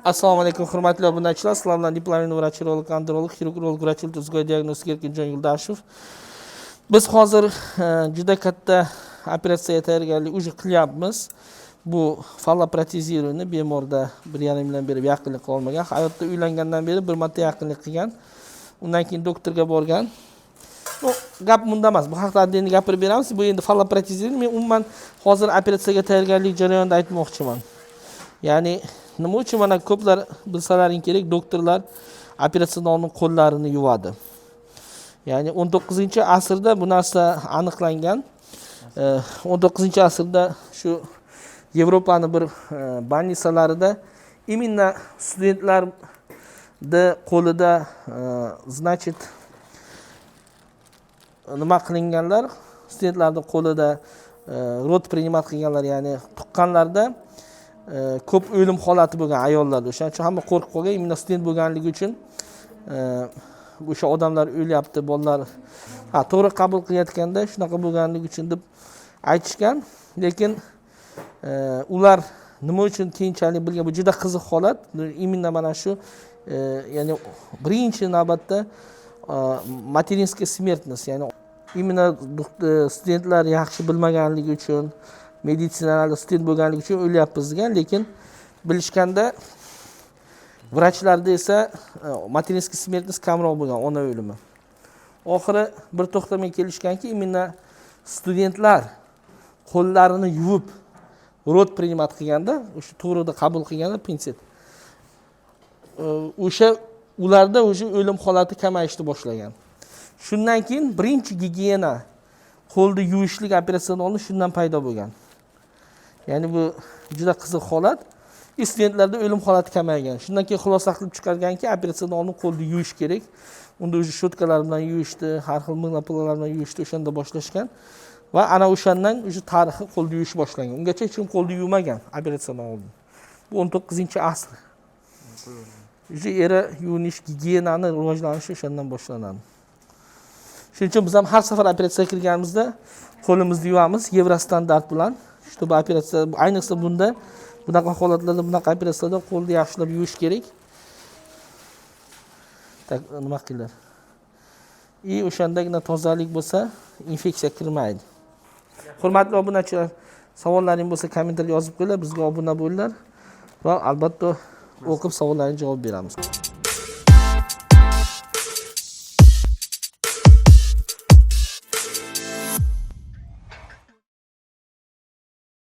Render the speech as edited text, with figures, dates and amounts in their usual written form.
Assalomu alaykum, hurmatli obunachilar. Sizlar bilan дипломный врач, urolog, androlog, xirurg, urolog, vrach, ultrazvukovой diagnostika Erkinjon Yuldashev. Biz hozir juda katta operatsiyaga tayyorgarlik уже qilyapmiz. Bu фаллопротезирование. Bemorda 1,5 yildan beri yaqinlik qilolmagan. Hayotda uylangandan beri bir marta yaqinlik qilgan. Undan keyin doktorga borgan. Ну, gap bunda emas. Bu haqda endi gapirib beramiz. Bu endi фаллопротезирование. Men umuman hozir operatsiyaga tayyorgarlik jarayonida aytmoqchiman. Ya'ni nima uchun, mana ko'plar bilsalaring kerak, doktorlar operatsiyadan oldin qo'llarini yuvadi. Ya'ni 19-asrda bu narsa aniqlangan. 19-asrda shu Yevropani bir больница larida именно studentlarni qo'lida значит, nima qilinganlar, studentlarni qo'lida род принимать qilganlar, ya'ni tuqqanlarda ko'p o'lim holati bo'lgan ayollarda. O'shaning uchun hamma qo'rqib qolgan, именно student bo'lganligi uchun o'sha odamlar o'lyapti, bolalar ha to'g'ri qabul qilayotganda shunaqa bo'lganligi uchun deb aytishgan. Lekin ular nima uchun keyinchalik bilgan, bu juda qiziq holat. Именно mana shu ya'ni birinchi navbatda материнская смертность, ya'ni именно studentlar yaxshi bilmaganligi uchun, meditsinada student bo'lganligi uchun o'lyapmiz degan. Lekin bilishganda, vrachlarda esa материнская смертность kamroq bo'lgan, ona o'limi. Oxiri bir to'xtamga kelishganki, именно studentlar qo'llarini yuvib род принимать qilganda, o'sha tug'ruqda qabul qilganda pinset, o'sha ularda o'sha o'lim holati kamayishni boshlagan. Shundan keyin birinchi gigiyena, qo'lni yuvishlik operatsiyadan oldin shundan paydo bo'lgan. Ya'ni bu juda qiziq holat. И studentlarda o'lim holati kamaygan. Shundan keyin xulosa qilib chiqarganki, operatsiyadan oldin qo'lni yuvish kerak. Unda уже щётка lar bilan yuvishdi, har xil мыло lar bilan yuvishni o'shanda boshlashgan va ana o'shandan уже tarixi qo'lni yuvish boshlangan. Ungacha hech kim qo'lni yuvmagan operatsiyadan oldin. Bu 19-asr. Уже era yuvinish, gigiyenani rivojlanishi o'shandan boshlanadi. Shuning uchun biz ham har safar operatsiyaga kirganimizda qo'limizni yuvamiz yevrostandart bilan, чтобы operatsiya, ayniqsa bunda, bunaqa holatlarda, bunaqa operatsiyalarda qo'lni yaxshilab yuvish kerak. Так, nima qilinglar, и o'shandagina tozalik bo'lsa, infeksiya kirmaydi. Hurmatli obunachilar, savollaring bo'lsa, kommentariyga yozib qo'yinglar, bizga obuna bo'linglar va albatta o'qib savollaringga javob beramiz.